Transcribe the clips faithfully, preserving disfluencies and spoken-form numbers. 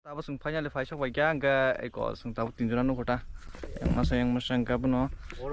Abo chwng finally phai sok bai kha, hwnkhe eko chwng tabuk tinjona nukho ta. Yang masa, yang masa hwnkhe abono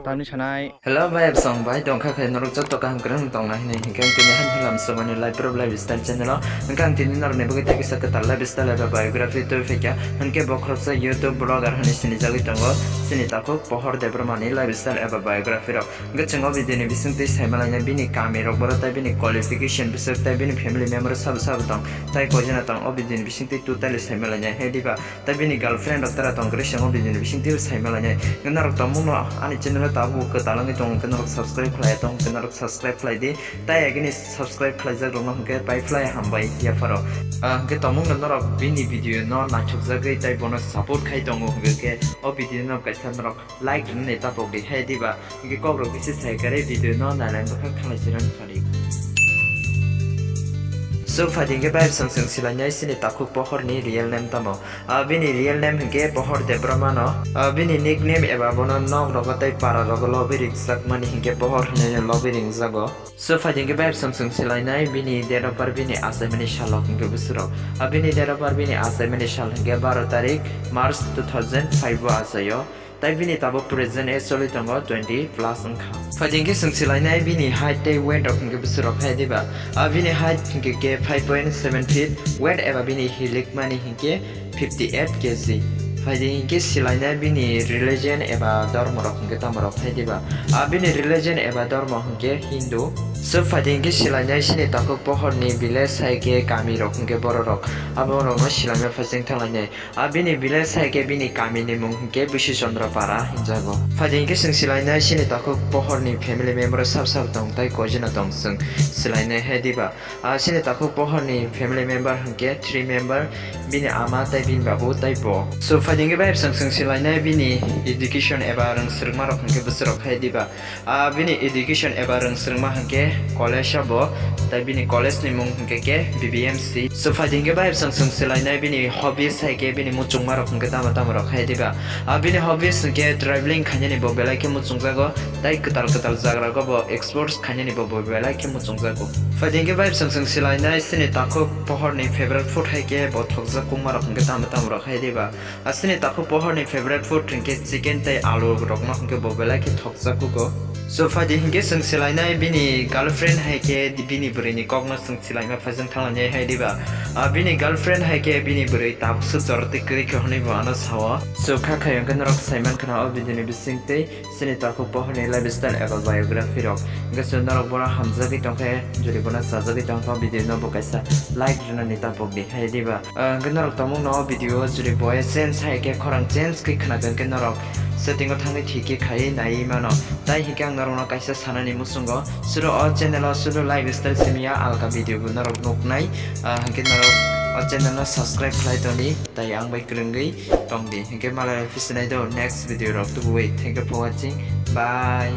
tamni sanai. Hello bai, absong bai, tongkha khe norok joto kaham kwrwng tongna hinwi hinkhe ang tini hani hilam somani life pro lifestyle channel o. Hwnkhe ang tini norokni bagwi tei kisa kwtal lifestyle eba biography twi phaikha. Hwnkhe bo khoroksa YouTube blogger hinwi sinijagwi tongo. Chini takhuk Pohor Debbarmani lifestyle eba biography rok. Hwnkhe chwng o video ni bisingtwi saimalaina bini kami rok boro tei bini qualification bwswk tei bini family member sabo sabo tong. Tai koijana tong o video ni bisingtwi totally saimalaina hai diba. Tai bini girlfriend rok tara tong kwrwi se o video ni bisingtwi saimalaina. Hwnkhe norok tongmungno ani channel o tabuk kwtal wngwi tongo hwnkhe norok subscribe khlai tong hwnkhe norok subscribe khlai di. Tai agini subscribe khlaijak rokno hwnkhe pai phlai hambai yapharo. Ah, hwnkhe tongmungno norok bini video no naithokjagwi tai bono support khai tongo hwnkhe o video no kaisa norok like rwnani tapok di hai diba. Hwnkhe kok rok bisi sai kwrwi video no nailai bwkha khalai sirani phadi. So phaidi hwnkhe bai bwsang chwng silainai chini takhuk Pohor ni real name tamo. Ah, bini real name hwnkhe Pohor Debbarma no. Ah, bini nickname eba bono nok rogo tei para rogo lobwi ringjak mani hwnkhe Pohor hwnwi lobwi ringjago. So phaidi hwnkhe bai bwsang chwng silainai bini date of birth bini achaimani salo hwnkhe bwswrok. Ah, bini date of birth bini achaimani sal hwnkhe baro tarik March two thousand five o achaio. Tai bini tabuk present age choli tongo twenty plus wngkha. Phaidi hwnkhe chwng silainai bini height tei weight rok hwnkhe bwswrok hai diba. Ah, bini height hwnkhe khe five point seven feet, weight eba bini hilik mani hwnkhe fifty eight K G. Phaidi hwnkhe silainai bini religion eba dhormo rok hwnkhe tamo rok hai diba. Ah, bini religion eba dhormo hwnkhe Hindu. So phaidi hwnkhe silainai chini takhuk Pohor ni village hai khe kami rok hwnkhe borok rok. Abo rokno silaima phaising thanglainai. Ah, bini village hai khe bini kami ni mung hwnkhe Bisi Chandra Para hinjago. Phaidi hwnkhe chwng silainai chini takhuk Pohor ni family member sab sab tong tai koijana tong chwng silainai hai diba. Ah, chini takhuk Pohor ni family member hwnkhe three member, bini ama tai bini babu tai bo. So phaidi hwnkhe bai bwsang chwng silainai bini education eba rwng swrwngma rok hwnkhe bwswrok hai diba. Ah, bini education eba rwng swrwngma hwnkhe college o bo, tai bini college ni mung hwnkhe khe B B M C. So phaidi hwnkhe bai bwsang chwng silainai bini hobbies hai khe bini muchungma rok hwnkhe tamo tamo rok hai diba. Ah, bini hobbies hwnkhe traveling khainani bo belai khe muchungjago, tai kwtal kwtal jagrago bo explore khainani bo bo belai khe muchungjago. Phaidi hwnkhe bai bwsang chwng silainai chini takhuk Pohor ni favorite food hai khe bo thokjak kungma rok hwnkhe tamo tamo rok hai diba. Asini takhuk Pohor ni favorite food hwnkhe chicken tei alu rokno hwnkhe bo belai khe thokjak kugo. So phaidi hwnkhe chwng silainai bini girlfriend hai khe bini bwrwi ni kok no chwng silaima phaising thanglainai hai diba. Ah, bini girlfriend hai khe bini bwrwi tabuk swk jora twi kwrwi khe hwnwi bo ano sao. So kha khai hwnkhe norok saiman khna o video ni bising tei chini takhuk Pohor ni lifestyle eba biography rok. Hwnkhe chwng norok bono hamjagwi tongkhe, jodi bono chajagwi tongkha, video no bo kaisa like rwnani tapok di hai diba. Ah, hwnkhe norok tongmungno o video o jodi boya change hai khe khorang change khe khwnakhwng khe norok setting o thangwi thik khe khaiwi naiwi mano. Tai hinkhe ang norokno kaisa sanani muchungo, suro o channel o suro lifestyle simiya alka video bo norok nuknai. Ah, hinkhe norok o channel no subscribe khlai tongdi, tai ang bai kwrwngwi tongdi. Hinkhe malai phisinai do next video rok tubuwi. Thank you for watching. Bye.